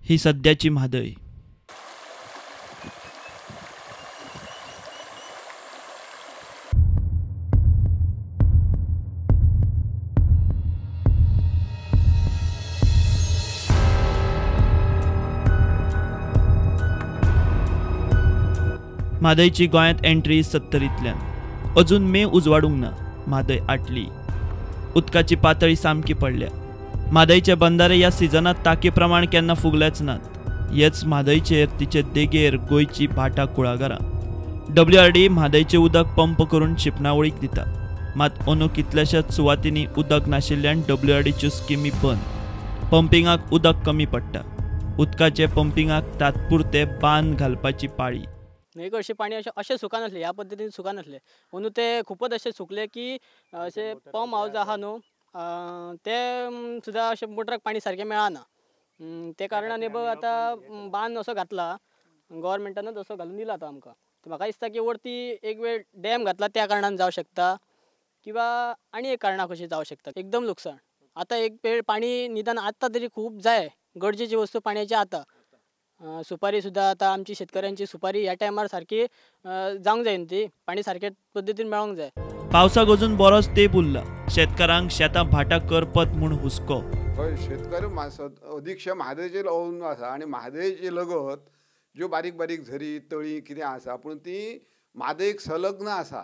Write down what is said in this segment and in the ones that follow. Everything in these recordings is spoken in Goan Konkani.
ही सद्याची म्हादय. म्हादयची गोंयांत एंट्री 70तल्यान. अजून मे उजवाडूंक ना, म्हादय आटली. उदकाची पातळी सामकी पडल्या. म्हादयचे बंधारे ह्या सिजनांत ताकी प्रमाण केन्ना फुगलेच नात. हेच म्हादयचेर तिचे देगेर गोंयची भाटां कुळागरां. WRD म्हादयचें उदक पंप करून शिंपणावळीक दिता. मात अंदू कितल्याशाच सुवातींनी उदक नाशिल्ल्यान WRDच्यो स्किमी बंद. पंपिंगाक उदक कमी पडटा. उदकाचे पंपिंगाक तात्पुरते बांद घालपाची पाळी. न्हंयक अशें पाणी अशें अशें सुकनासलें, ह्या पद्दतीन सुकनासलें. अंदू तें खुबूच अशें सुकलें की अशें पंप हावज आहा न्हू तें सुद्दां अशें मोटराक पाणी सारकें मेळना. ते कारणान बघ आतां बांद असो घातला गव्हर्मेंटानूच असो घालून दिला आतां आमकां. म्हाका दिसता की वरती एक वेळ डॅम घातला त्या कारणान जावं शकता किंवा आनी एक कारणां कशी जावं शकता. एकदम लुकसाण. आतां एक वेळ पाणी निदान आतां तरी खूब जाय, गरजेची वस्तू पाणयाची आतां. सुपारी सुद्दां आतां आमची शेतकऱ्यांची सुपारी ह्या टायमार सारकी जावंक जाय न्हू, ती पाणी सारके पद्दतीन मेळोंक जाय. पावसाक अजून बरोच तेंप उरला. शेतकारांक शेतां भाटां करपत म्हूण हुस्को. हय, शेतकरी अधीकशे म्हादयचेर अवलंबून आसा आनी म्हादयची लगत ज्यो बारीक बारीक झरी तळी कितें आसा पूण ती म्हादयक संलग्न आसा.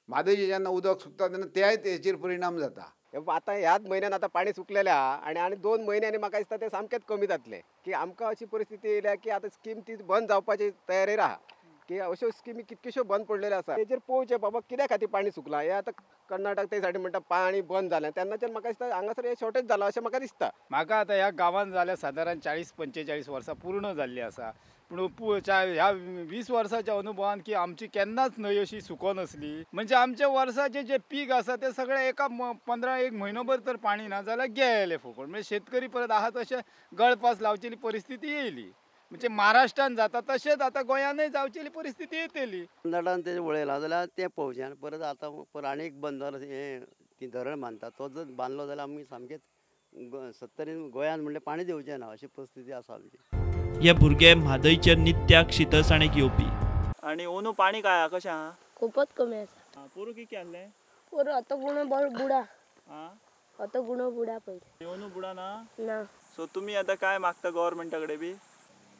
म्हादयचें जेन्ना उदक सुकता तेन्ना त्याय तेचेर परिणाम जाता. आतां ह्याच म्हयन्यान आतां पाणी सुकलेलें आहा आनी आनी 2 म्हयन्यांनी म्हाका दिसता तें सामकेंच कमी जातलें. की आमकां अशी परिस्थिती येयल्या की आतां स्कीम ती बंद जावपाची तयारेर आहा. की अश्यो स्किमी कितक्योश्यो बंद पडलेल्यो आसा. तेजेर पळोवचें बाबा कित्या खातीर पाणी सुकलां हें. आतां कर्नाटक ते सायडीन म्हणटा पाणी बंद जालें तेन्नाच्यान म्हाका दिसता हांगासर हें शॉर्टेज जालां अशें म्हाका दिसता. म्हाका आतां ह्या गांवांत जाल्यार सादारण 40-45 वर्सां पूर्ण जाल्लीं आसा. पूण ह्या 20 वर्साच्या अनुभवान की आमची केन्नाच न्हंय अशी सुको नासली. म्हणजे आमच्या वर्साचें जें पीक आसा तें सगळें एका 15-1 म्हयनोभर तर पाणी ना जाल्यार गेलें फुकट. म्हणजे शेतकरी परत आहा तशें गळपास लावचेली परिस्थिती येयली. म्हणजे महाराष्ट्रान जाता तशेंच आतां गोंयानूय जावचेली परिस्थिती येतली. कर्नाटकान तेजें वळयलां जाल्यार तें पळोवचें. आनी परत आतां परत आनी एक बंदर हें ती धरण बांदता तो जर बांदलो जाल्यार आमी सामकेंच 70 गोंयान म्हणल्यार पाणी दिवचें ना अशी परिस्थिती आसा आमची. हे भुरगे म्हादयचेर नित्याक शितळसाणेक येवपी. आनी अंदू पाणी काय कशें आहा? खूपच कमी आसा. पोरू कितें आहलें? पोरू आतां गुणो बरो बुडा. आतां गुणो बुडा पयलीं. अंदू बुडा ना? ना. सो तुमी आतां काय मागता गव्हर्मेंटा कडेन बी?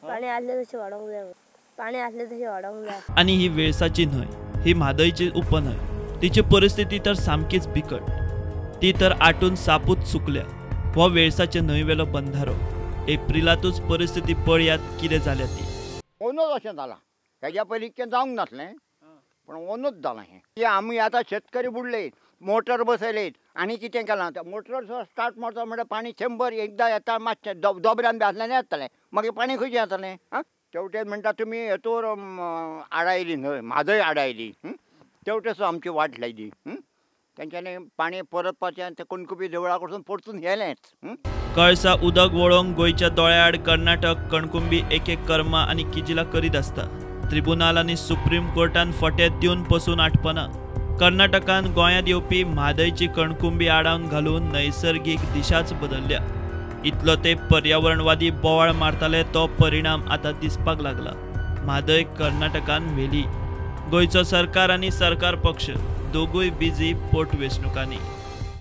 पाणी आसलें तशें वाडोवंक जाय. पाणी आसलें तशें वाडोवंक जाय. आनी ही वेळसाची न्हंय, ही म्हादयची उपन्हंय. तिची परिस्थिती तर सामकीच बिकट. ती तर आटून सापूच सुकल्या. हो वेळसाचे न्हंयवेलो बंधारो. एप्रिलांतूच परिस्थिती पळयात कितें जाल्या ती. ओनूच अशें जालां. हेज्या पयलीं इतकें जावंक नासलें पूण ओनूच जालां हें. आमी आतां शेतकरी बुडले, मोटर बसयलेत आनी कितें केलां. मोटर स्टार्ट मारता म्हणल्यार पाणी 100 एकदां येता मातशें दोबऱ्यान बी आसल्यार येतलें, मागीर पाणी खंयचें येतलें. आं, तेवटेन म्हणटा तुमी हेतूर आडायली न्हय, म्हादय आडायली, तेवटेन सुद्दां आमची वाट लायली. तेंच्यांनी पाणी परतपाचें आनी तें कणकुपी देवळा कडसून परतून गेलेंच. कळसा उदक वळोवंक गोंयच्या दोळ्याआड कर्नाटक कणकुंबी एक एक कर्मा आनी किजिला करीत आसता. त्रिबुनाल आनी सुप्रीम कोर्टान फटे दिवन पसून आटपना. कर्नाटकान गोंयांत येवपी म्हादयची कणकुंबी आडावन घालून नैसर्गीक दिशाच बदलल्या. इतलो ते पर्यावरणवादी बोवाळ मारताले तो परिणाम आतां दिसपाक लागला. म्हादय कर्नाटकान व्हेली. गोंयचो सरकार आनी सरकार पक्ष दोगूय बिजी पोटवेंचणुकांनी.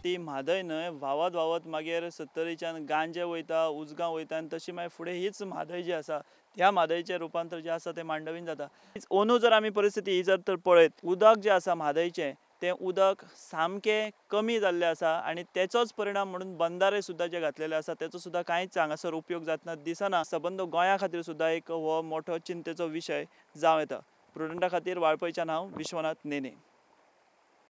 ती म्हादय न्हय व्हांवत व्हांवत मागीर 70च्यान गांजे वयता, उजगांव वयता आनी तशी मागीर फुडें हीच म्हादय जी आसा ह्या म्हादयचें रुपांतर जें आसा तें मांडवीन जाता. अंदू जर आमी परिस्थिती ही जर तर पळयत उदक जें आसा म्हादयचें तें उदक सामकें कमी जाल्लें आसा आनी तेचोच परिणाम म्हणून बंधारे सुद्दां जे घातलेले आसा तेचो सुद्दां कांयच हांगासर उपयोग जातना दिसना. सबंद गोंया खातीर सुद्दां एक हो मोठो चिंतेचो विशय जावं येता. प्रुडंटा खातीर वाळपयच्यान हांव विश्वनाथ नेने.